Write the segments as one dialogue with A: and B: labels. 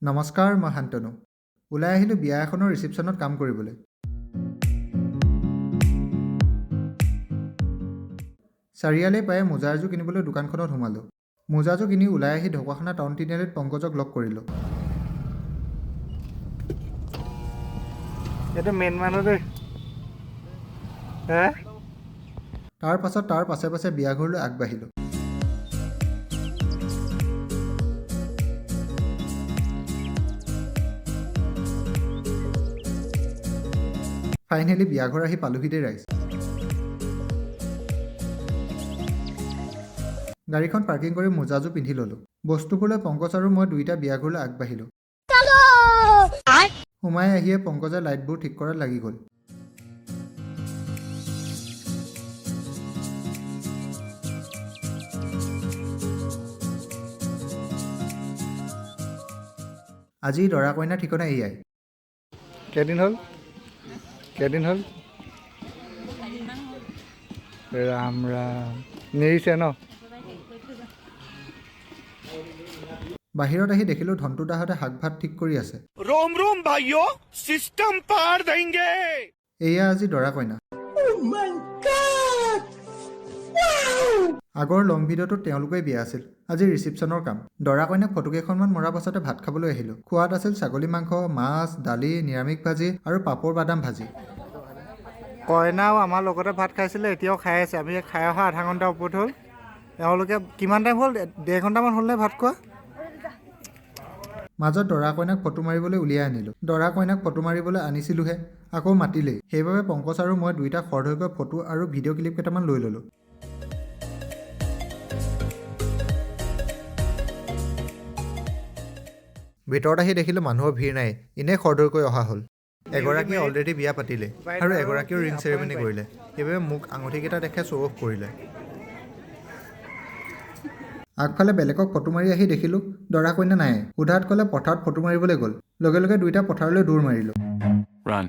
A: নমস্কাৰ, মই শান্তনু। ওলাই আহিলোঁ বিয়া এখনৰ ৰিচিপশ্যনত কাম কৰিবলৈ। চাৰিআলি পায়ে মোজা এযোৰ কিনিবলৈ দোকানখনত সোমালোঁ। মোজাযোৰ কিনি ওলাই আহি ঢকুৱাখনা টাউন তিনিআলিত পংকজক লগ কৰিলোঁ।
B: এইটো মেইন মানুহ দেই হে।
A: তাৰ পাছত তাৰ পাছে পাছে বিয়াঘৰলৈ আগবাঢ়িলোঁ। ফাইনেলি বিয়াঘৰ আহি পালোহি দেই ৰাইজ। গাড়ীখন পাৰ্কিং কৰি মোজাযোৰ পিন্ধি ল'লোঁ। বস্তুবোৰ লৈ পংকজ আৰু মই দুয়োটা বিয়াঘৰলৈ আগবাঢ়িলোঁ। সোমাই আহিয়ে পংকজে লাইটবোৰ ঠিক কৰাত লাগি গ'ল। আজি দৰা কইনাৰ ঠিকনা এয়াই।
B: কেইদিন হ'ল, কেইদিন হ'ল? ৰাম ৰাম, নেৰিছে ন?
A: বাহিৰত আহি দেখিলোঁ ধনটো দাহঁতে শাক ভাত ঠিক কৰি আছে।
C: रोम रोम भाइयों, सिस्टम पार देंगे।
A: এয়া আজি দৰা কইনা। আগৰ লং ভিডিঅ'টোত তেওঁলোকেই বিয়া আছিল। আজি ৰিচিপশ্যনৰ কাম। দৰা কইনাক ফটো কেইখনমান মৰাৰ পাছতে ভাত খাবলৈ আহিলোঁ। খোৱাত আছিল ছাগলী মাংস, মাছ, দালি, নিৰামিষ ভাজি আৰু পাপৰ, বাদাম ভাজি।
B: কইনাও আমাৰ লগতে ভাত খাইছিলে, এতিয়াও খাই আছে। আমি খাই অহা আধা ঘণ্টা ওপৰত হ'ল। এওঁলোকে কিমান টাইম হ'ল? 1.5 ঘণ্টামান হ'লনে ভাত খোৱা?
A: মাজত দৰা কইনাক ফটো মাৰিবলৈ উলিয়াই আনিলোঁ। দৰা কইনাক ফটো মাৰিবলৈ আনিছিলোঁহে, আকৌ মাতিলেই। সেইবাবে পংকজ আৰু মই দুয়োটা খৰধৰকৈ ফটো আৰু ভিডিঅ' ক্লিপ কেইটামান লৈ ল'লোঁ। ভিতৰত আহি দেখিলোঁ মানুহৰ ভিৰ নাই। এনেই খৰধৰকৈ অহা হ'ল। এগৰাকীয়ে অলৰেডি বিয়া পাতিলে আৰু এগৰাকীয়েও ৰিং চেৰিমনি কৰিলে। সেইবাবে মোক আঙুঠিকেইটা দেখে শ্ব' অফ কৰিলে। আগফালে বেলেগক ফটো মাৰি আহি দেখিলোঁ দৰা কইনা নাই। সোধাত ক'লে পথাৰত ফটো মাৰিবলৈ গ'ল। লগে লগে দুয়োটা পথাৰলৈ দৌৰ মাৰিলোঁ।
C: Run.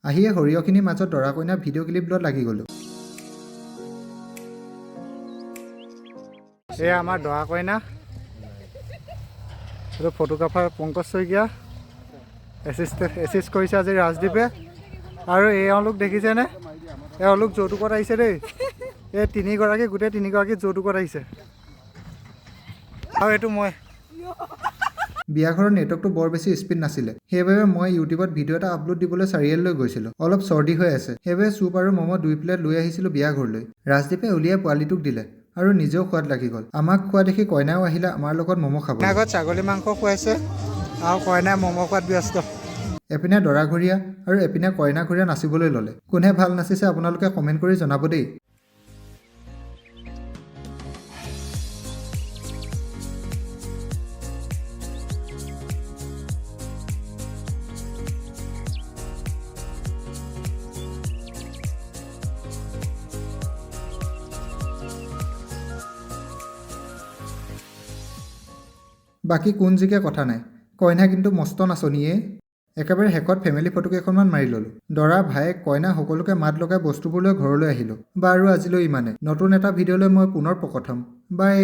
A: আহিয়ে সৰিয়হখিনিৰ মাজত দৰা কইনাৰ ভিডিঅ' ক্লিপ লোৱাত লাগি গ'লোঁ।
B: এয়া আমাৰ দৰা কইনা। এইটো ফটোগ্ৰাফাৰ পংকজ শইকীয়া, এছিষ্ট কৰিছে আজি ৰাজদ্বীপে। আৰু এওঁলোক দেখিছেনে? এওঁলোক যৌতুকত আহিছে দেই। এই তিনিগৰাকী, গোটেই তিনিগৰাকী যৌতুকত আহিছে। আৰু এইটো মই।
A: বিয়াঘৰৰ নেটৱৰ্কটো বৰ বেছি স্পীড নাছিলে। সেইবাবে মই ইউটিউবত ভিডিঅ' এটা আপলোড দিবলৈ চাৰিআলিলৈ গৈছিলোঁ। অলপ চৰ্দি হৈ আছে, সেইবাবে চুপ আৰু ম'ম' 2 প্লেট লৈ আহিছিলোঁ বিয়াঘৰলৈ। ৰাজদ্বীপে উলিয়াই পোৱালিটোক দিলে আৰু নিজেও খোৱাত লাগি গ'ল। আমাক খোৱা দেখি কইনাও আহিলে আমাৰ লগত ম'ম' খাব।
B: আগত ছাগলী মাংস খুৱাইছে আৰু কইনাই ম'ম' খোৱাত ব্যস্ত।
A: এপিনে দৰাঘৰীয়া আৰু এপিনে কইনাঘৰীয়া নাচিবলৈ ল'লে। কোনে ভাল নাচিছে আপোনালোকে কমেণ্ট কৰি জনাব দেই। বাকী কোন জিকে কথা নাই, কইনা কিন্তু মস্ত নাচনীয়ে। একেবাৰে শেষত ফেমিলি ফটো কেইখনমান মাৰি ল'লোঁ। দৰা, ভায়েক, কইনা সকলোকে মাত লগাই বস্তুবোৰ লৈ ঘৰলৈ আহিলোঁ। বাৰু, আজিলৈ ইমানে। নতুন এটা ভিডিঅ'লৈ মই পুনৰ প্ৰকট হ'ম। বাই।